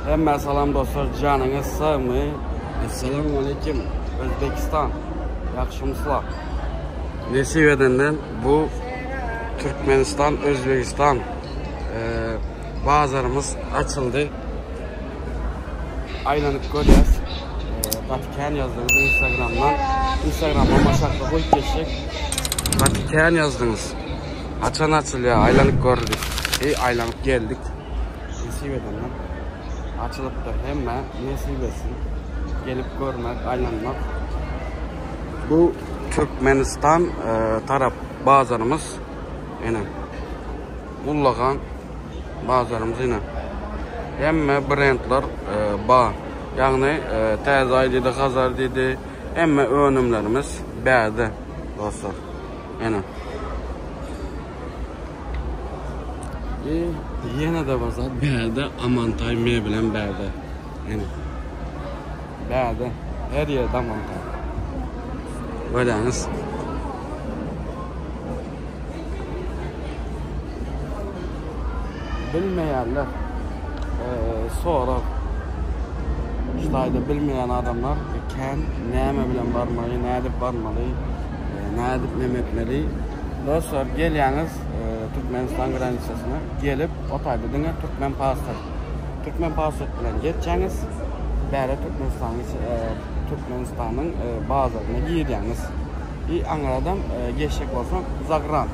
Hemmä salam dostlar janyňyz sagmy? Essalamu aleýkum Özbekistan ýagşymysla. Nesip edenden bu Türkmenistan Özbegistan bazarymyz açyldy. Aýlanyp görýäs. Gaty kän ýazdyňyz Instagramdan. Instagramdan maşakda goýup geçjek. Gaty kän ýazdyňyz. Haçan açylýar aýlanyp gördik. Eý aýlanyp geldik. Nesip edenden açylypdyr hemme nesip etsin gelip görmek aýlanmak. Bu Türkmenistan tarap bazarymyz ine ullakan bazarymyz ine hemme brendler bar ýagny Täze Aý diýdi Hazar diýdi hemme önümlerimiz bärde dostlar ine. Ýene-de bir zat, bärde Amantay mebelem bärde. Ýene. Bärde her ýerde Amantay. Görýäňiz. Bilmeýärler. Ee, sorag. Şu taýda bilmeýän adamlar kän näme bilen barmaly, nädip barmaly, e, nädip neme etmeli. Dostlar gelýäňiz Türkmenistan granisasyna gelip o taýda diňe türkmen pasport türkmen pasport bilen geçýäňiz bäre Türkmenistanyň Türkmenistanyň bazaryna girýäňiz i aňyradam geçjek bolsaň zagran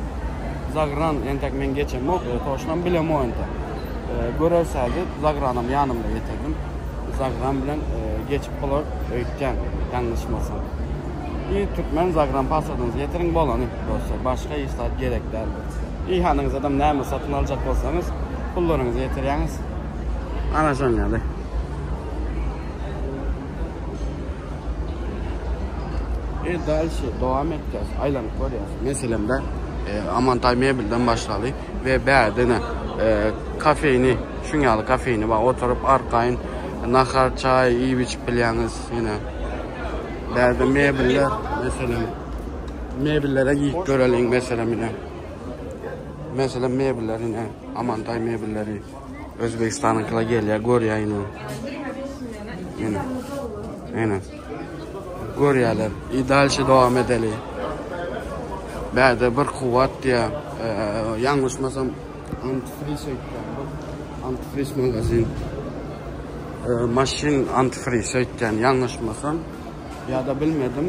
zagran entek men geçemok toşnam bilemok entek görelsädi zagranam ýanymda getirdim zagran bilen geçip bolar öýtýän ýalňyşmasam. I türkmen zagran pasportyňyzy getiriň bolany dostlar başga hiç zat gerek däldir. I hanyňyzadam näme satyn aljak bolsaňyz pullaryňyzy getirýäňiz. Ana şoň ýaly. E dalşi dowam etýäs aýlanyp görýäs. Meselemde Amantay mebelden başlaly we bärde kafeýni şuň ýaly kafeýni bar oturyp arkaýyn nahar çaý iýip içip bilýäňiz ýene. Bärde mebeller, meselem, mebellere giyip göreliň, meselem ine. Meselem mebeller ine, Amantay mebelleri. Özbekistanyňkylar gelýär, görýär ine. Ine. Ine. Görýärler. I dalşy dowam edeli. Bärde bir kuwwat diýär. Ýalňyşmasam antifriz öýtýän. Antifriz magazin. Maşyn antifriz öýtýän ýalňyşmasam. Ýa-da bilmedim.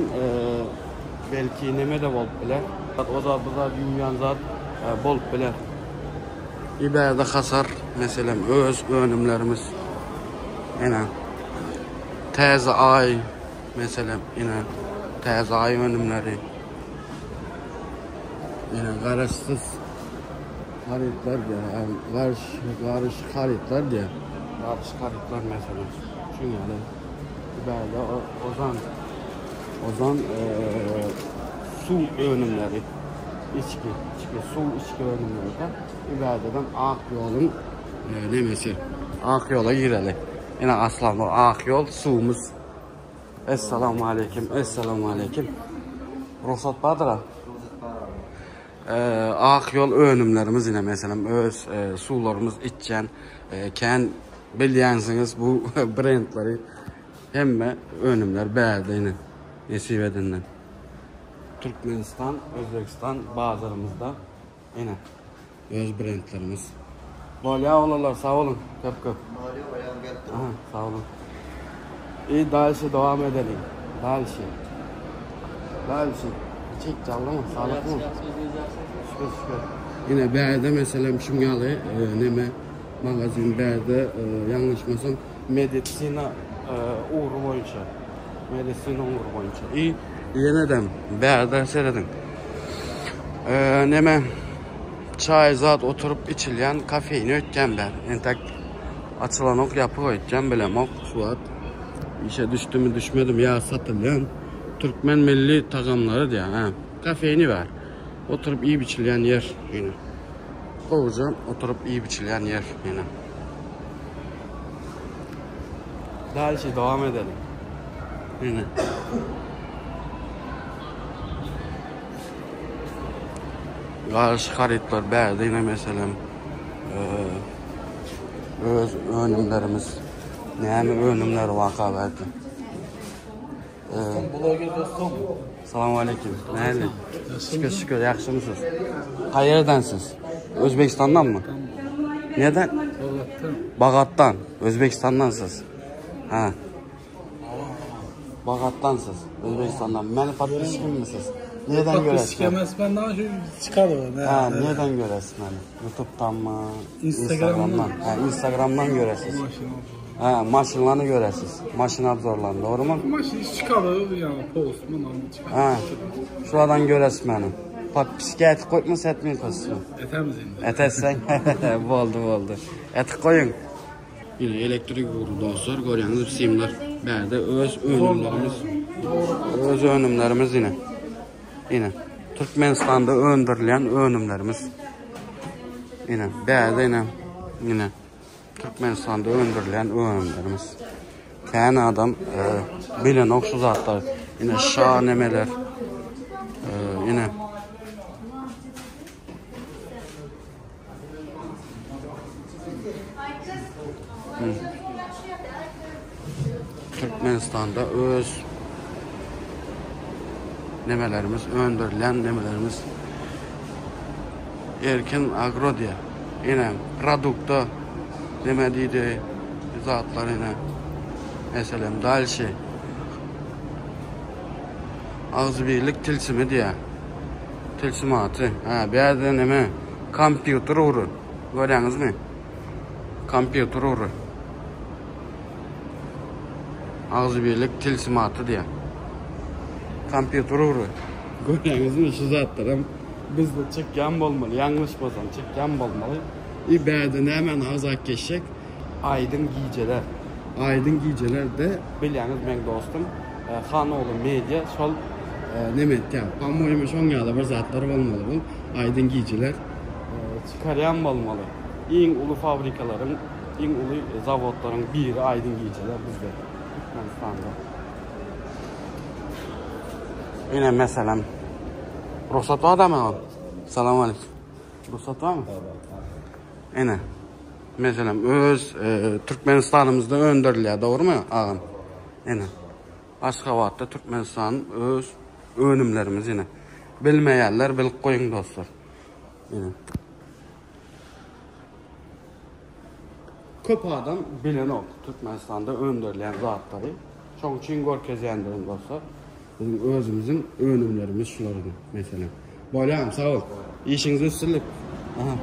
Belki neme-de bolup biler. O zat bu zat ýuwýan zat bolup biler. Iberde hasar meselem öz önümlerimiz. Ine. Täze aý meselem ine täze aý önümleri. Ine garaşsyz harytlar diýär. Garyş, garyşyk harytlar diýär. Garyşyk harytlar meselem. Şuň ýaly. Bärde Ozan Ozan suw önümleri içki, içki suw içki önümleri de Ibädeden ak ýoluň nemesi. Ak ýola gireli. Ine aslan o ak ýol suwumyz. Essalamu aleýkum, essalamu aleýkum. Rugsat bardyr a? Ak ýol önümlerimiz ine meselem öz suwlarymyz içýän kän bilýänsiňiz bu brendleri hemme önümler bärde ine nesip edenden. Türkmenistan, Özbegistan bazarymyzda ine öz brendlerimiz. Bolýa oglanlar sag boluň köp köp. Bolýa bolýa gelip dur. Aha sag boluň. I dalşi dowam edeliň. Dalşi. Dalşi. Çek canlymy? Saglykmy? Şükür şükür. Ine bärde meselem şuň ýaly e, neme magazin bärde e, ýalňyşmasam medisina e, ugry boýunça. Medisina ugry boýunça. I ýenedem bärde serediň. E, neme Çaý zat oturyp içilýän kafeýni öýtýän ben. Entek açylanok ýapyk öýtýän bilemok şu wagt. Işe düşdümi düşmedimi ýa satylýan türkmen milli tagamlary diýýär. Hä. Kafeýni bar. Oturyp iýip içilýän ýer ýene. Gowuja oturyp iýip içilýän ýer ýene. Dalşi dowam edelim. Ýene. Garyşyk harytlar bärde ýene meselem öz önümlerimiz. Näme önümler waka berdi. Bloger dostum. Salam aleyküm. Näli? Şükür şükür ýagşymysyz? Qaýerdensiz? Özbekistandanmy? Neden? Bagatdan. Bagatdan. Özbekistandansyz. Ha. Bagatdansyz. Özbekistandan. Meni podpiskimisiz? Neden Podpisk göresiz? emas, ben daha şu çıkardı. Ha, neden göresiz meni? YouTube'danmı? Instagram'dan. Instagram'dan. Ha, Instagram'dan göresiz. Ha, maşınlarını göresiz. Maşın obzorlarını, doğru mu? Maşın çıkardı yani post mu çıkardı. Ha, şuradan göresiz meni. Podpiska etib qo'yibmi, etmay qo'ysizmi? Etemiz indi. Etesen boldy boldy. Etip goýuň. Ýene elektrik ugry dostlar görýäňiz simler. Bärde öz önümlerimiz. Öz önümlerimiz ýene. Ýene Türkmenistanda öndürilýän önümlerimiz. Ýene bärde ýene ýene Türkmenistanda öndürilýän önümlerimiz. Kän adam e, bilenok şu zatlar. Ýene şa nemeler. E, ýene Türkmenistanda öz nemelerimiz, öndürilen nemelerimiz Erkin Agro diýe. Ýene produkta neme diýdi zatlar ýene. Meselem dalşi. Agzybirlik tilsimi diýe. Tilsimaty. Ha, bu ýerde neme? Kompýuter ugry. Görýäňizmi? Kompýuter ugry. Agzybirlik tilsimaty diýýär. Kompýuter ugry. Görýäňizmi şu zatlaram bizde çykýan bolmaly, ýalňyşmasam çykýan bolmaly. I bärde nämäni agzap geçjek? Aýdyň gijeler. Aýdyň gijelerde bilýäňiz meň dostum Hanogly media şol neme etýär. Po-moýemu şoň ýaly bir zatlar bolmaly bu. Aýdyň gijeler çykarýan bolmaly. Iň uly fabrikalaryň, iň uly zawodlaryň biri Aýdyň gijeler bizde Türkmenistanda. Ine meselem. Rugsat bar damy? Salam aleyküm. Rugsat barmy? Ine. Meselem öz e, Türkmenistanymyzda öndürilýär, dogrymy agam? Ine. Aşgabatda Türkmenistanyň öz önümlerimiz ine. Bilmeýänler bilip goýuň dostlar. Ine. Köp adam bilenok Türkmenistanda öndürilýän zatlary. Şoň üçin görkezýändirin dostlar. Biziň özümiziň önümlerimiz şular ine, meselem. Bolýam, sag bol. Işiňizde üstünlik. Aha.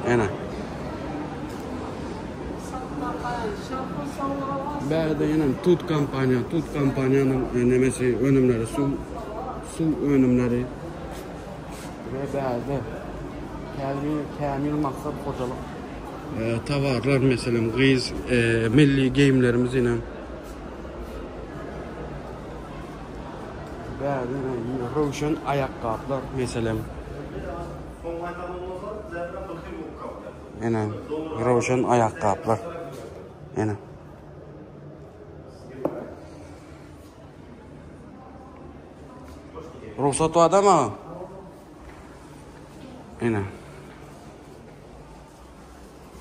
Ene. Bärde ýene Tut kompaniýa, Tut kompaniýanyň e, nemesi önümleri, suw suw önümleri. Ve bärde Kämil, Kämil Maksat hojalyk e, towarlar meselem gyz e, milli geýimlerimiz ýene. Bärde röwşen aýakgaplar meselem. Ene röwşen aýakgaplar. Ene. Rugsat bar dama? Ene.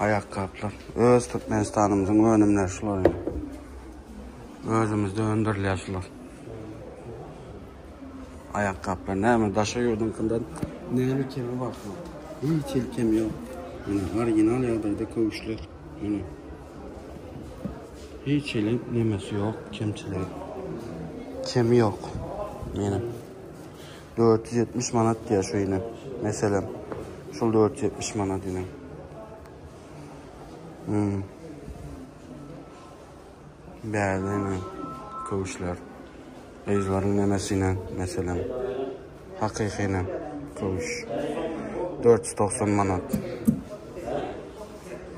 Aýakgaplar. Öz Türkmenistanymyzyň önümleri şular ene. Özümizde öndürilýär şular. Aýakgaplar näme daşary ýurduňkyndan näme kemi bar şular? Hiç hili kemi ýok. Ene original ýagdaýda köwüşler. Ene. Hiç hili nemesi ýok, kemçiligi. Kemi ýok. Ene. 470 manat diýýär şu ýene. Meselem, şul 470 manat ýene. Hmm. Bärde ýene köwüşler. Gyzlaryň nemesine, meselem, hakyky köwüş. 490 manat.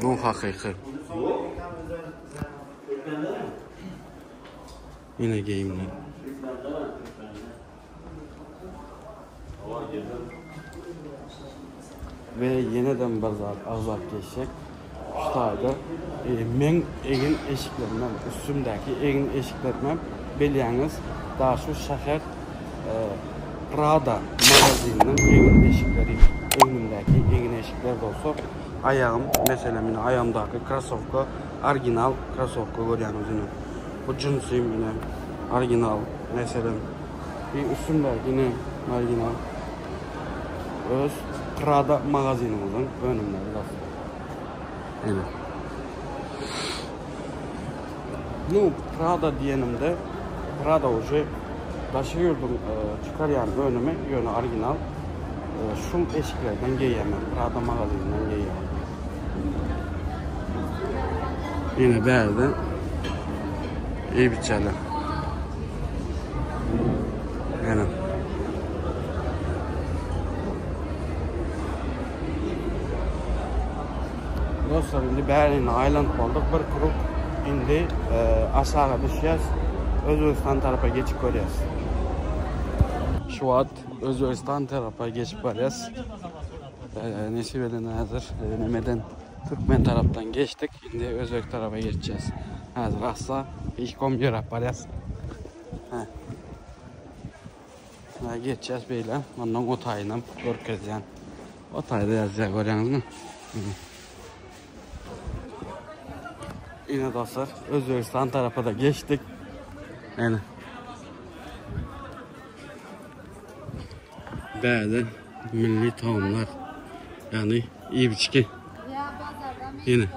Bu hakyky. Ýene geýimler. We ýeneden bir zat agzap geçsek, şu taýda e, meň egin eşiklerimem, üstümdäki egin eşiklerimem bilýäňiz, da şu şäher e, Prada magazininiň egin eşikleri. Egnimdäki egin-eşikler dostlar. Aýagym, meselem ine aýagymdaky krasowka original krasowka görýäňiz ine. Bu jinsym ine original meselem. Bir üstümdäki ine original. Öz Prada magazinimizin önümleri dostlar. Ine. Nu, Prada diýenimde Prada uje daşary ýurduň çykarýan önümi, ýöne original. Şul eşiklerden geýýän men, Prada magazinden geýýän. Ýene bärde iýip içýärler. Ýene. Dostlar indi bärini aýlanyp bolduk bir krug indi aşaga düşýäs Özbegistan tarapa geçip görýäs. Şu wagt Özbegistan tarapa geçip barýas. Nesip eden häzir nemeden Türkmen tarapdan geçdik indi Özbek tarapa geçýäs. Häzir assa işkom ýöräp barýas. Hä geçýäs beýle ondan o taýynam görkezýän. O taýda ýazýar görýäňizmi? Ine dostlar, Özbegistan tarapa da geçdik. Ene. Bäde milli tagamlar. Ýagny iýip içki. Ine.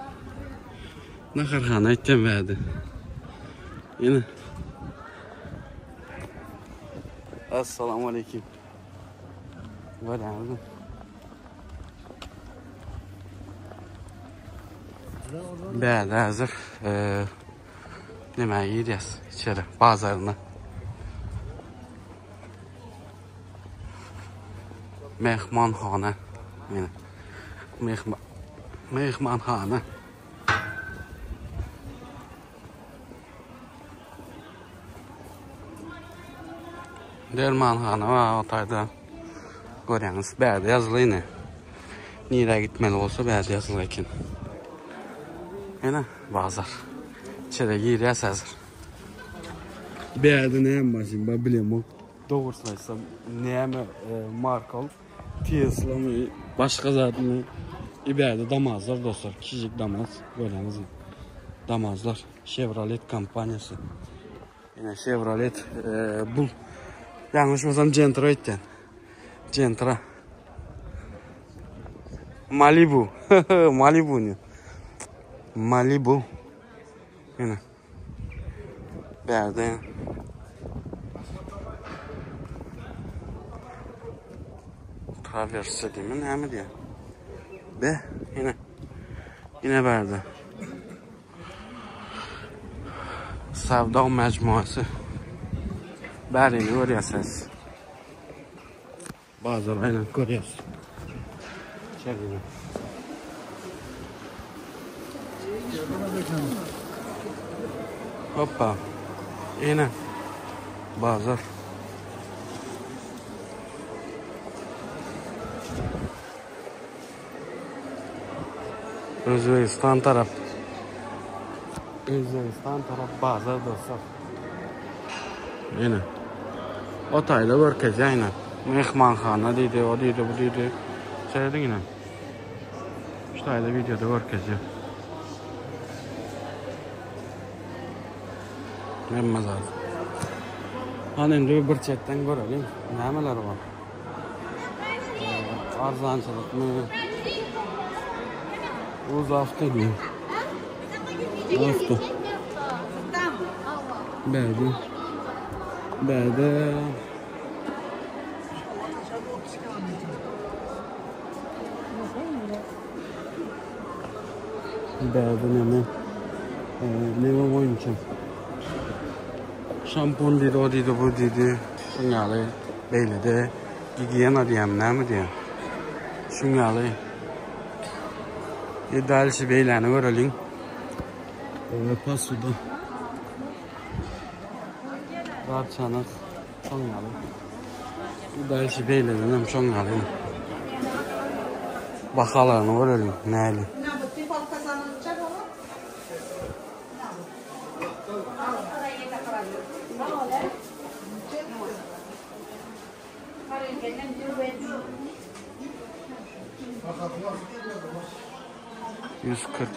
Naharhana aýtýan bäde. Ine. Assalamu aleyküm. Görýäňizmi? Bäde hazır e, näme girýäs içeri bazaryna. Mehmanhana. Ýene. Mehman Mehmanhana. Dermanhana bar o taýda. Görýäňiz, bärde ýazyly ine. Nirä gitmeli bolsa bärde ýazyly eken. Ene bazar. İçeri girýäs häzir. Bärde näme maşyn bar bilemok. Dogrusyny aýtsam, näme e, marka ol? Tesla mı, başga zatmy? Ibärde damazlar dostlar, kiçijik damaz görýäňizmi? Damazlar. Chevrolet kompaniýasy. Ine Chevrolet e, bu ýalňyşmasam Gentra etýän. Gentra. Malibu. Malibu ne? Malibu. Ine. Bärde. Traverse diýme näme diýýär? Be, ine. Ine bärde. Savda mecmuası. Bärini görýärsiňiz. Bazar aýlanyp görýäs. Içerini. Hoppa. Ine. Bazar. Özbegistan tarap. Özbegistan tarap bazar dostlar. Ine. O taýda görkezýär ine. Mehmanhana diýdi, o diýdi, bu diýdi. Serediň ine. Şu taýda videoda görkezýär. Hemme zat. Hany indi bir çetden göreliň. Nämeler bar? Arzançylykmy? Uz awto diýýär. Awto. Bärde. Bärde. Bärde näme? Näme boýunça? Şampun diýdi, o diýdi, bu diýdi. Şuň ýaly beýlede gigiýena diýýärmi, näme diýýär. Şuň ýaly. E dälşi beýläni göreliň. E, pasuda. Zat çanak. Şoň ýaly. Dälşi beýleden hem şoň ýaly. Bahalaryny göreliň, näli. 140.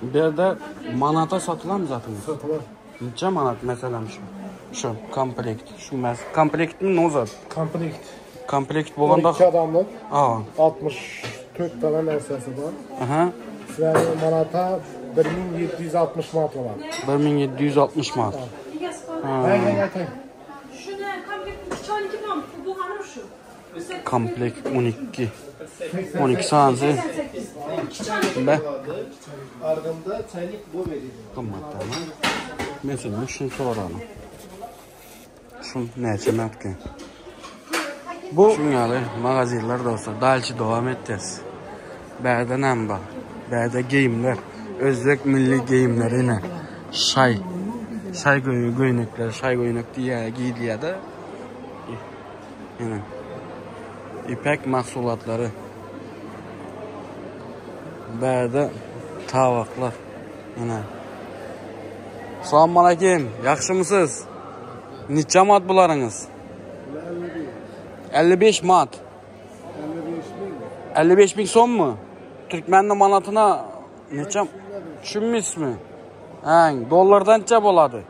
Bu ýerde manata satylanmy zatyňyz? Satylar. Neçe manat meselem şu? Şu komplekt. Şu mes komplektmi ne zat? Komplekt. Komplekt bolanda 12 adamlık. Aa. 64 tane narsesi bar. Aha. Yani manata 1760 manat olar. 1760 manat. Ha. Gel gel gel. Şu ne? Komplekt 2 12 pound. Bu hanım şu. Komplekt 12. 12 sansı. Be. Ardında çelik bu verildi. Qimmat ama. Mesela şunu soralım. Şun neçe manatken? Bu Şun magazinler dostlar. Dalçı devam edeceğiz. Bärde näme bar? Bärde geýimler. Özbek milli geýimleri ine. Şaý. Şaý göýnekler, şaý göýnek diýýär, giýilýär-de. Ine. Ipek mahsulatlary. Bärde tabaklar. Ine. Salam aleyküm. Yaxşymysyz? Neçe manat bularyňyz? 55 manat. 55 bin sommu? Türkmenli manatyna neçe? Düşünmüşmi? Hä, dollardan neçe bolady?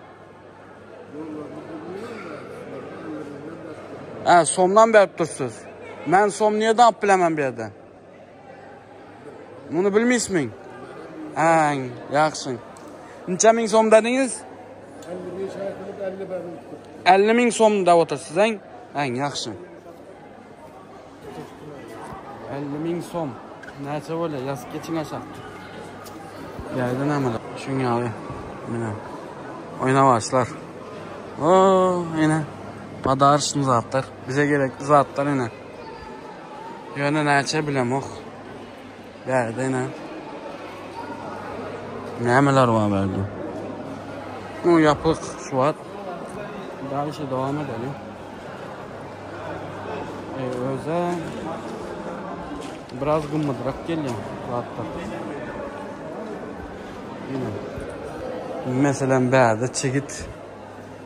Hä, somdan berip dursyz. Men som nireden alyp bilemen bu ýerden? Muny bilmeýsmiň? Hä, ýagşy. Neçe müň som dediňiz? 55 aýdylyp 50 berip. 50 müň som dep otyrsyz, hä? Hä, ýagşy. 50 müň som. Näçe bolýar? Ýazyp geçiň aşak. Ýerde näme? Şuň ýaly. Mine. Oýna başlar. Oo, ine. Podarşny zatlar. Bize gerekli zatlar ine. Ýöne näçe bilemok. Bärde ine. Nämeler bar bärde? Bu ýapyk şu wagt. Daha işe dowam edelim. E, öze biraz gymmadrak gelýär zatlar. Ine. Meselem bärde çigit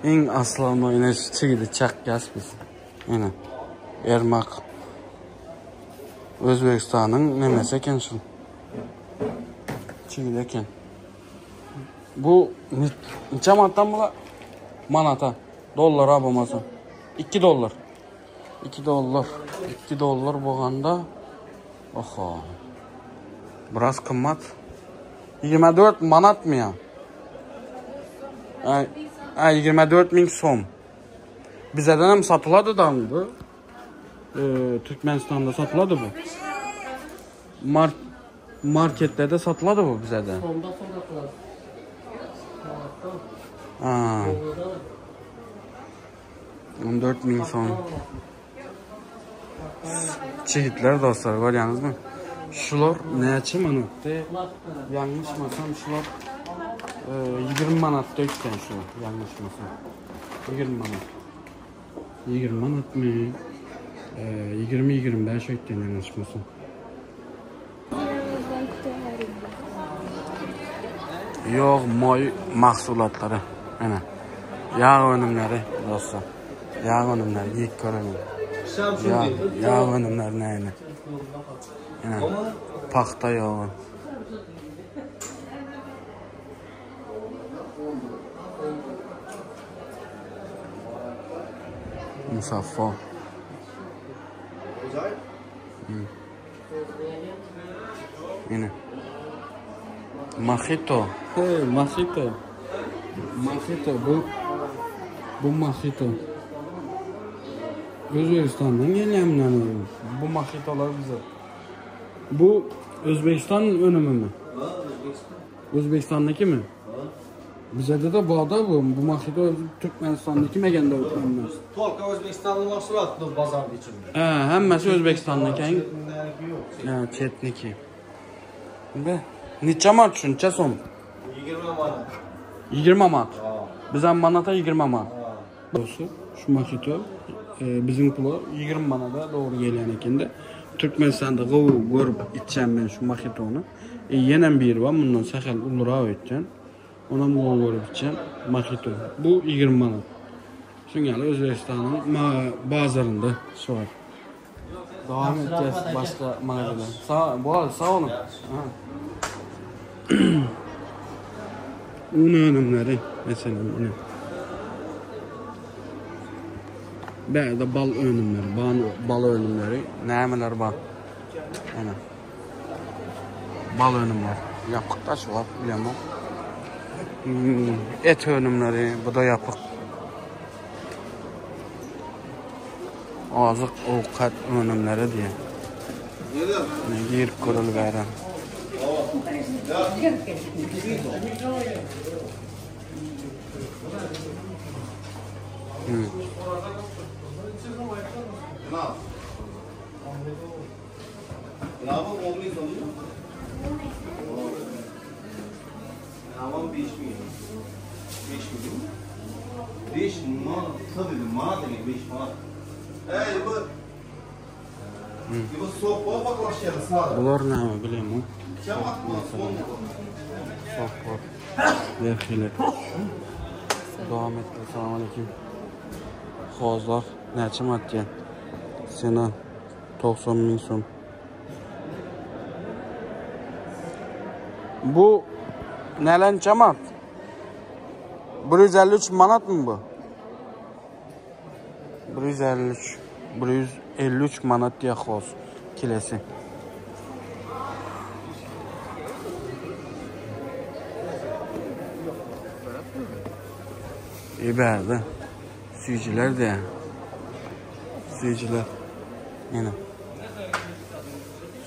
iň asylany ine şu çigidi çakýas biz. Ine. Ermak. Özbegistanyň nemesi eken şu. Çigit eken. Bu neçe manatdan bula? Manata. Dollara bolmasa. 2 dollar. 2 dollar. 2 dollar bolanda oho. Biraz kymmat. 24 manatmy ya? Ay, ay 24 ming som. Bizeden hem satylady da bu. Ee, Türkmenistanda satylady bu. Mar marketlerde satylady bu bizede. Sonda satılar. Ha. 14 ming som. Çigitler dostlar görýäňizmi? Şular näçe manatdy? Ýalňyşmasam şular 20 manatda öýtýän şular ýalňyşmasam. 20 manat. 20 manatmy? 20-25 öýtýän ýalňyşmasam. Ýog moý mahsulatlary. Ene. Ýag önümleri dostlar. Ýag önümleri ýek göreliň. Ýag, ýag önümleri näme? Ene. Pagta ýagy. Musaffa. Hmm. Ine. Mojito. Hey, mojito. Mojito bu bu mojito. Özbegistandan gelýärmi näme? Bu mojitolar bize. Bu Özbegistan önümimi? Özbegistandakimi? Bizede de barda bu. Bu mojito Türkmenistandaki megende ötmem. Tolka Özbekistanlı mahsulat bu bazarda içinde. He, hemmesi Özbekistandaki. Çetniki yok. Ha, çetniki. Be, neçe manat şu, neçe som? 20 manat. 20 manat. Bizem manata 20 manat. Doğrusu şu mojito e, bizim pula 20 manata doğru gelýän ekende. Türkmenistanda gowy görüp içýän men şu mohitony. E, ýenem biri bar, mundan sähel ulurak öýtýän. Onam gowy görüp içýän mohito. Bu 20 manat. Şuň ýaly Özbegistanyň bazarynda şu wagt. Dowam etjäs başga magazine. Sag, bol, sag boluň. Un önümleri meselem ine. Bärde bal önümleri, bal, bal önümleri, nämeler bar? Ene. Bal önümleri. Ýapyk da şu wagt bilemok. Hmm, et önümleri, bu da ýapyk. Azyk owkat önümleri diýen. Ne girip göreli bäri. Hmm. Tamam 5 ming. 5 ming. 5 manat dedim, manat degan 5 manat. Ey bu Bu soğuk bol bak başlayalım. Bular näme bilemok. Soklar. Berhili. Dowam etdi. Salam aleyküm. Hozlar näçe manat diýen? Sena 90 ming som. Bu nälençe manat? 153 manat mı bu? 153 153 manat diýe hoz kilesi. Ibärde süýjüler diýe. Süýjüler. Ýene.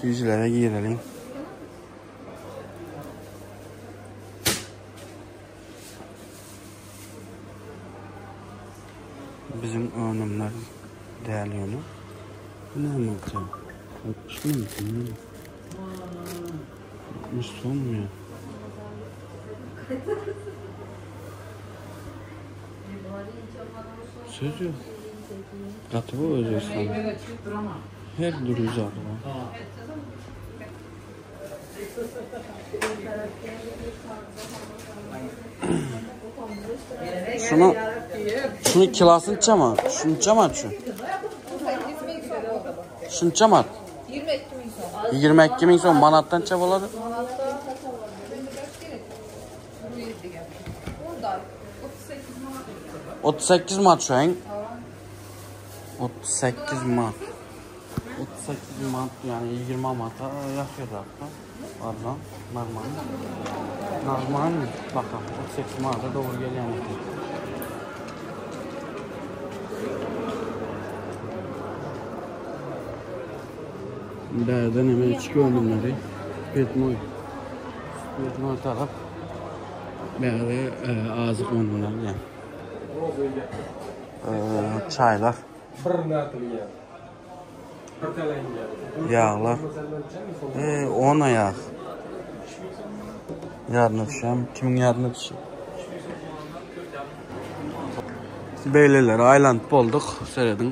Süýjülere gireliň. Biziň önümler däl ýöne. Bu näme bolsa? 60 mı? 60 son mu ya? Söz yok. Gaty bu Özbegistan. Her dürli zady bar. Şunu şunu kilasını çama. Şunu çama şu. Şunu çama. 22 ming so'm manatdan necha bo'ladi? 38 manat şu ang. 38 manat. 38 manat yani 20 manata ýaşyrrakda. Arzan, normal. Normal bakalım. 38 manata dogry gelýän eken. Bärden hemen içki önümleri. Spirtnoy. Spirtnoy tarap. Bärde e, azyk önümleri yani. E, çaylar. Ýaglar. E, ona ýag. Ýadyna düşýärmi? Kimiň ýadyna düşýär? Beýleleri aýlanyp bolduk. Serediň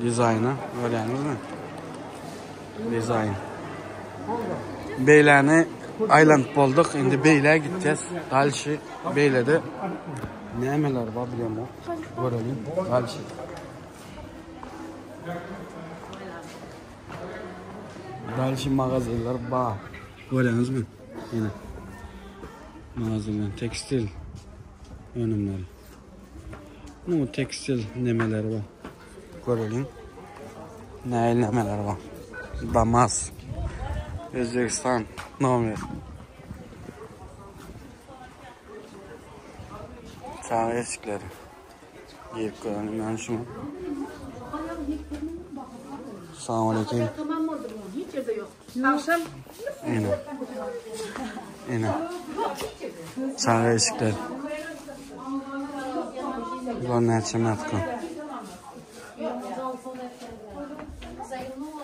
dizaýna. Görýäňizmi? Dizaýn. Beýläni aýlanyp bolduk. Indi beýlä gitjäs. Dalşy beýlede nämeler bar bilemok. Görelim. Dalşy. Dalşy magazinler bar. Görýäňizmi? Ýene. Magazinler, tekstil önümleri. Bu tekstil nemeleri bar. Göreliň. Nähili nemeler bar. Damas. Özbegistan nomer. Çaga eşikleri. Girip görelim yani şunu. Salam aleyküm. Ine. Ine. Çaga eşikler. Bular näçe matka?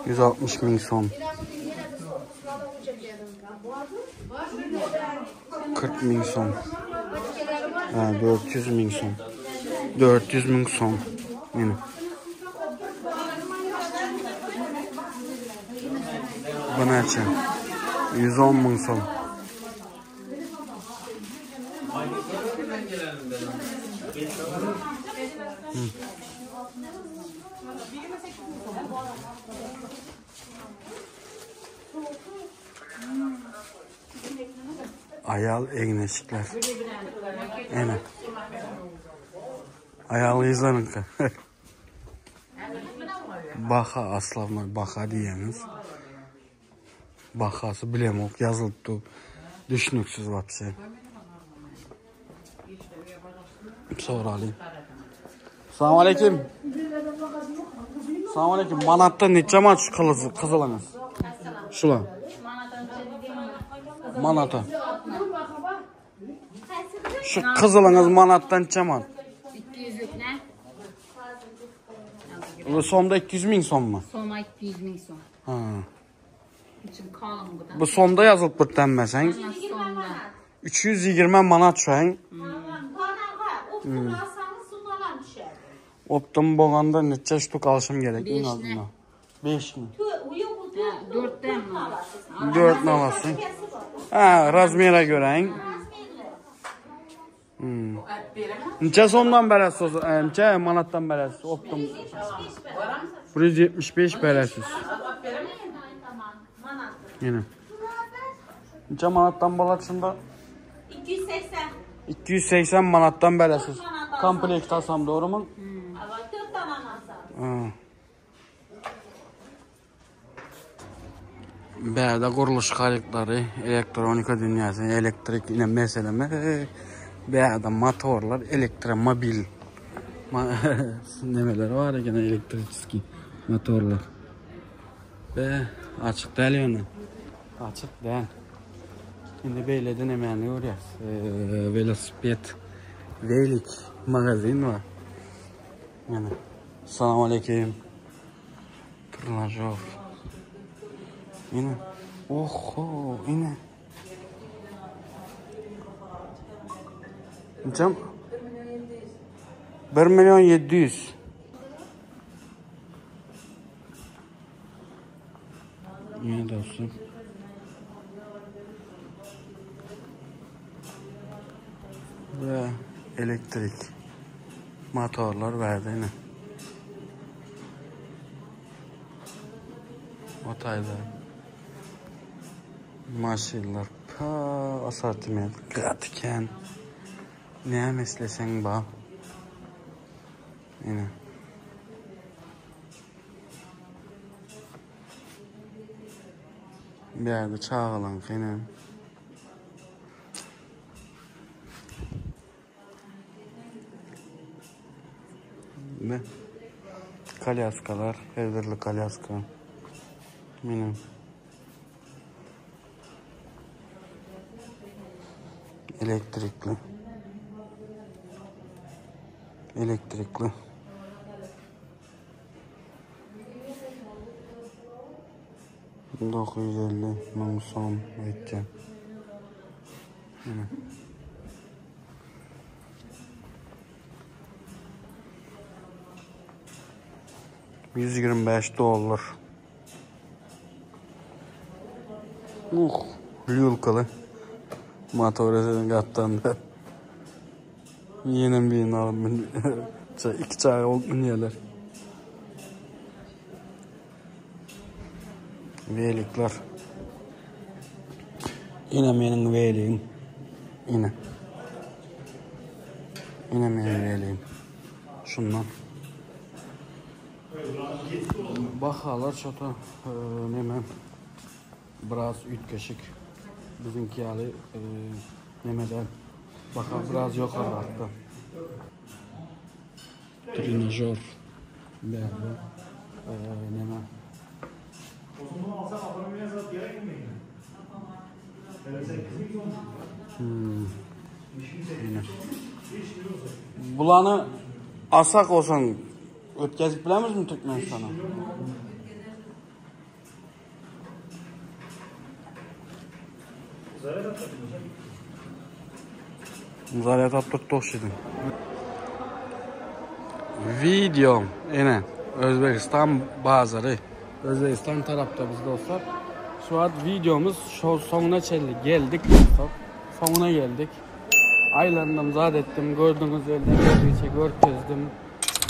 160 ming som. 40 ming som. Ha, 400 ming som. 400 ming som. Ine. Bu näçe? 110 müň som. Aýal egin-eşikler. Ene. Aýal gyzlaryňky. Baha aslavnoý baha diýýäňiz. Bahasy bilemok ýazylyp dur. Düşnüksiz wapşe. Soralyň. Salam aleyküm. Salam aleyküm. Manatda neçe manat şu gyzylyňyz? Şula. Manata. Şu gyzylyňyz manatdan neçe manat? 200 ne? Bu somda 200 ming sommy? Soma 200 ming som. Ha. İçin kalın bu da. Bu somda yazılıp bir denmesen. Sonda. 320 manat şu an. Optum alsanız sunmalan düşer. Optum bolanda neçe ştuk alışım gerek en Beş azından. 5 mi? Yok bu Dörtten mi? 4 alasın. Ha, razmera göre. Hmm. Neçe somdan berəsiz? Neçe manatdan berəsiz? Optum. 175 berəsiz. Yine. Neçe manatdan bolar şunda? 280. 280 manatdan berəsiz. Komplekt alsam doğru mu? Ama 4 tane alsam. Ha. Bärde gurluş harytlary, elektronika dünýäsi, elektrik ine meseleme, bärde motorlar, elektromobil nemeleri bar eken elektriçeski motorlar. Be açyk däl ýöne. Açyk däl. Indi beýlede nemäni görýäs? Welosiped, welik magazin bar. Ýene. Salam aleyküm. Trenajor. Ine. Oho, ine. Neçe? 1 milyon 700. Ine dostum. Ve elektrik motorlar verdi yine. Otayda maşinler pa asortiment gaty kän. Näme isleseň bar. Ine. Bir ýerde çagalaňky ine. Ne? Kolyaskalar, her dürli kolyaska. Mine. Elektrikli. Elektrikli. 950 müň som aýtýan. Ine. 125 dollar. Uh, lyulkaly. Motor eden gatdan Ýene birini alyp min. Iki çaga bolup münýärler. Welikler. Ine meniň weligim. Ine. Ine meniň weligim. Şundan. Bahalar şota e, neme biraz üýtgeşik. Biziňki ýaly e, neme däl. Baha biraz ýokarrakda. Trenažor. Bärde. E, neme Hmm. Ine. Bulany alsak olsaň ötkezip bilemizmi Türkmenistana? Zarýad tapdyk ogşaýdyň. Video ene Özbegistan bazary. Özbegistan tarapda biz dostlar. Şu wagt wideomyz şo soňuna çenli geldik dostlar. Soňuna geldik. Aýlandym, zat etdim, gördüňiz elden geldigiçe görkezdim.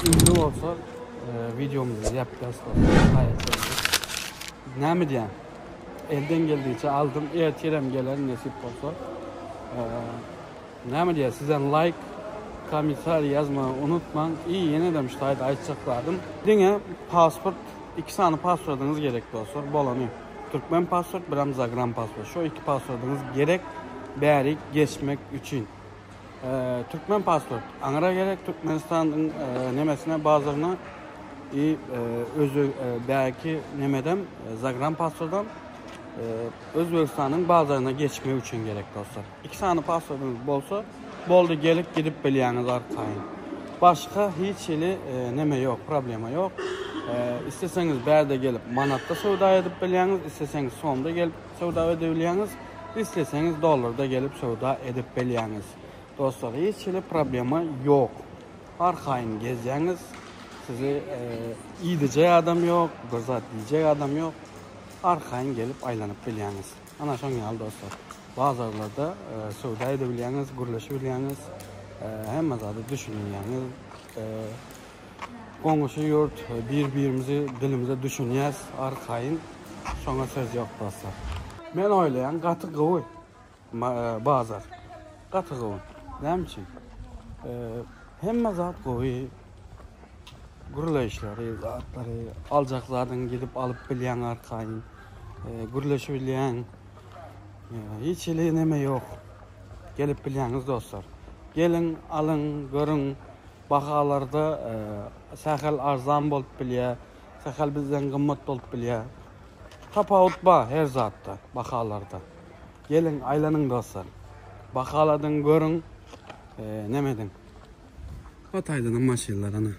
Indi bolsa e, wideomyzy ýapýas dostlar. Haýyr Näme diýen? Elden geldigiçe aldym. Ertirem geler nesip bolsa. E, näme diýen? Sizden like, kommentariý ýazmagy unutmaň. I ýene-de şu taýda aýtjak zadym. Diňe pasport Iki sany pasportyňyz gerek dostlar, bolany. Türkmen pasport, birem zagran pasport. Şo iki pasportyňyz gerek bärik geçmek üçin. Türkmen pasport aňyra gerek, Türkmenistanyň nemesine, bazaryna i özü bärki nemedem zagran pasportam Özbegistanyň bazaryna geçmek üçin gerek dostlar. Iki sany pasportyňyz bolsa boldy gelip gidip bilýäňiz arkaýyn. Başga hiç hili neme ýok, problema ýok. Isleseňiz bärde gelip manatda söwda edip bilýäňiz, isleseňiz somda gelip söwda edebilýäňiz, isleseňiz dollarda gelip söwda edip bilýäňiz. Dostlar hiç hili problema ýok. Arkaýyn gezýäňiz. Sizi idejek adam ýok, bir zat diýjek adam ýok. Arkaýyn gelip aýlanyp bilýäňiz. Ana şoň ýaly dostlar. Bazarlarda söwda edebilýäňiz, gürleşibilýäňiz, hemme zada düşünýäňiz. Goňşy ýurt, bir-birimizi dilimize düşünýäs arkaýyn. Şoňa söz ýok dostlar. Men oýlaýan gaty gowy bazar. Gaty gowy. Näme üçin? Hemme zat gowy. Gürleýişleri, zatlary, aljak zadyňy gidip alyp bilýäň arkaýyn. Gürleşibilýäň. Hiç hili neme ýok. Gelip bilýäňiz dostlar. Geliň, alyň, görüň. Bahalarda sähel arzan bolup bilýär, sähel bizden gymmat bolup bilýär. Tapawut bar her zatda, bahalarda. Geliň, aýlanyň dostlar. Bahaladyň, görüň, neme ediň. Hytaýdanam maşynlar ana.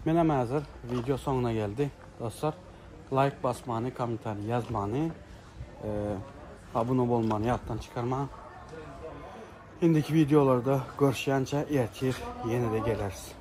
Menem häzir wideo soňuna geldi. Dostlar, laýk basmany, kommentariý ýazmany, abuna bolmany ýatdan çykarmaň. Indiki wideolarda görüşýänçä ertir ýene-de geleris.